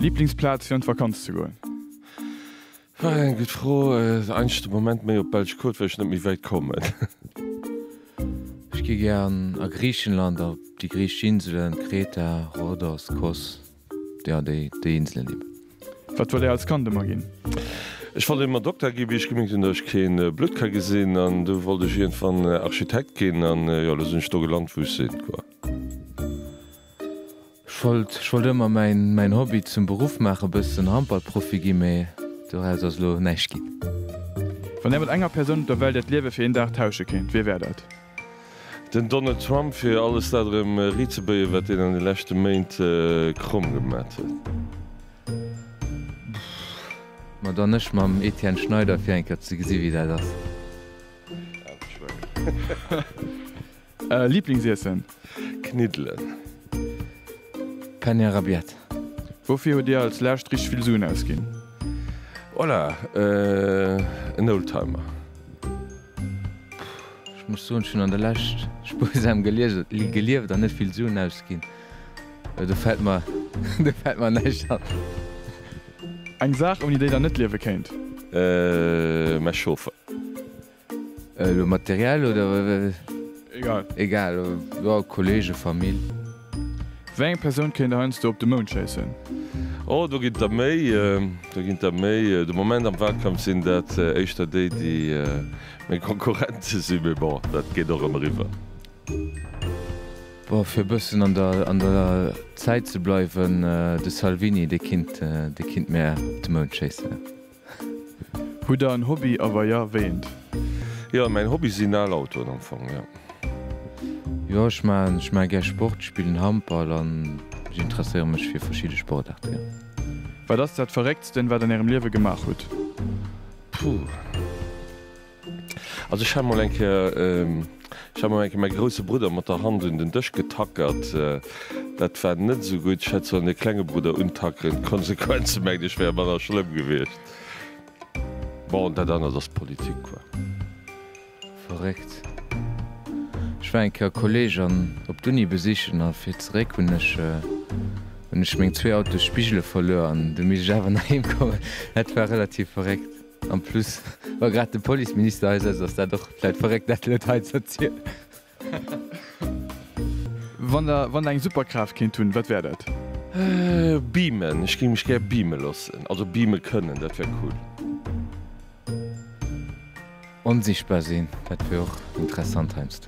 Liblingsplaz fir an d'Vakanz ze goen? War eng gutt Fro. Eigentlech de Moment méi op d'belsch Côte, well ech net méi wäit kommen. Ech gi gär a Griichenland, op déi griichesch Inselen, Kreta, Rhodos, Kos, jo déi Inselen eben. Wat wollt Dir als Kand ëmmer ginn? Ech wollt ëmmer Dokter ginn, bis ech gemierkt hunn, datt ech kee Blutt ka gesinn. An du wollt ech iergendwann Architekt ginn. An jo, elo sinn ech do gelant, wou ech sinn, quoi. Ech wollt, ech wollt ëmmer mäin, mäin Hobby zum Beruff maachen, e bëssen Handballprofi ginn, mee doraus ass elo näischt ginn. Wann Där mat enger Persoun op der Welt Äert Liewe fir een Dag tausche kéint, wie wär dat? Den Donald Trump, fir alles dat erëm riitzebéien, wat deen an de leschte Méint kromm gemat huet. Ma dann ech mam Etienne Schneider, fir eng Kéier ze gesi wéi dat ass. Liblingsiessen? Kniddelen. Penne arrabbiata. Woufir hutt Dir als lescht richteg vill Suen ausginn? Voilà, en Oldtimer. Ech muss soen, ech hunn an der Lescht spuersam gelieft an net vill Suen ausginn. Do fält mer, do fält mer näischt an. Eng Saach, ouni déi Der net liewe kéint? Mäi Chauffer. Elo materiell oder? Egal. Egal, jo, Kollege, Famill. Wéi eng Persoun kéint der heiansdo op de Mound schéissen? Oh, do ginn der méi, do ginn der méi. De Moment am Wahlkampf sinn dat éischter déi, déi meng Konkurrente sinn, mee bon, dat geet och erëm eriwwer. Bon, fir e bëssen an der, an der Zäit ze bleiwen, de Salvini, dee kinnt, dee kinnt mär op de Mound schéissen. Hutt der en Hobby a wa ja, wéi eent? Jo, mäin Hobby sinn al Autoen am Fong, jo. Jo, ech maachen, ech maache gär Sport, ech spillen Handball an ech interesséiere mech fir verschidde Sportaarten, jo. Wat ass dat Verrécktsten, wat an Ärem Liewe gemaach hutt? Puh. Also ech hat mol eng Kéier, ech hat mol eng Kéier mäi grousse Brudder mat der Hand un den Dësch getackert. Dat war net esou gutt. Ech hätt sollen de klenge Brudder untackeren. D'Konsequenze mengen ech wäre manner schlëmm gewiescht. Bon, dat anert ass Politik, quoi. Verréckt. Ech war eng Kéier e Kolleg an op d'Uni besichen a fir zeréck hunn ech hunn ech meng zwee Autosspigele verluer an du misst ech awer nach heem kommen. Dat war relativ verréckt. En plus, wa grad de Policeminister hei sëtzt, ass dat och vläit verréckt, dat elo hei ze erzielen. Wann der, wann der eng Superkraaft kéint hunn, wat wär dat? Beamen, ech géing mech gär beame loossen, also beame kënnen, dat wär cool. Onsichtbar sinn, dat wier och interessant heiansdo.